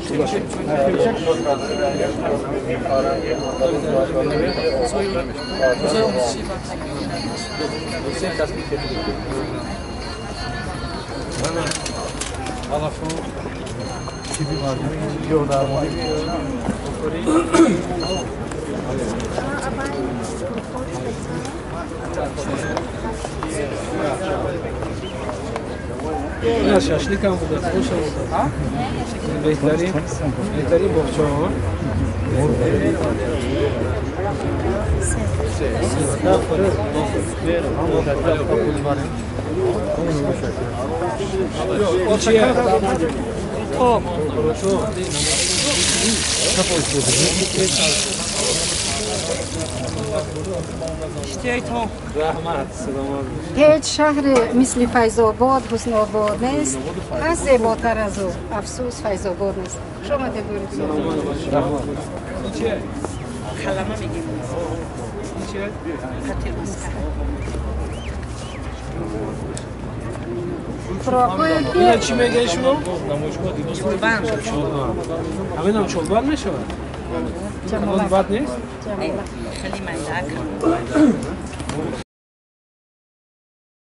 نه شاشلیک هم بوده، خوش هم بوده. بهترین بهترین باغچه ها. هیچ شهر مثل فیض‌آباد حسن‌آباد نیست، از زیباتر از او. افسوس فیض‌آباد نیست. شما تبارک. خلمه میگیم. اینا چی میگه شما؟ چلبان. چلبان. همین هم چلبان میشود؟ بد نیست؟ خیلی مزه.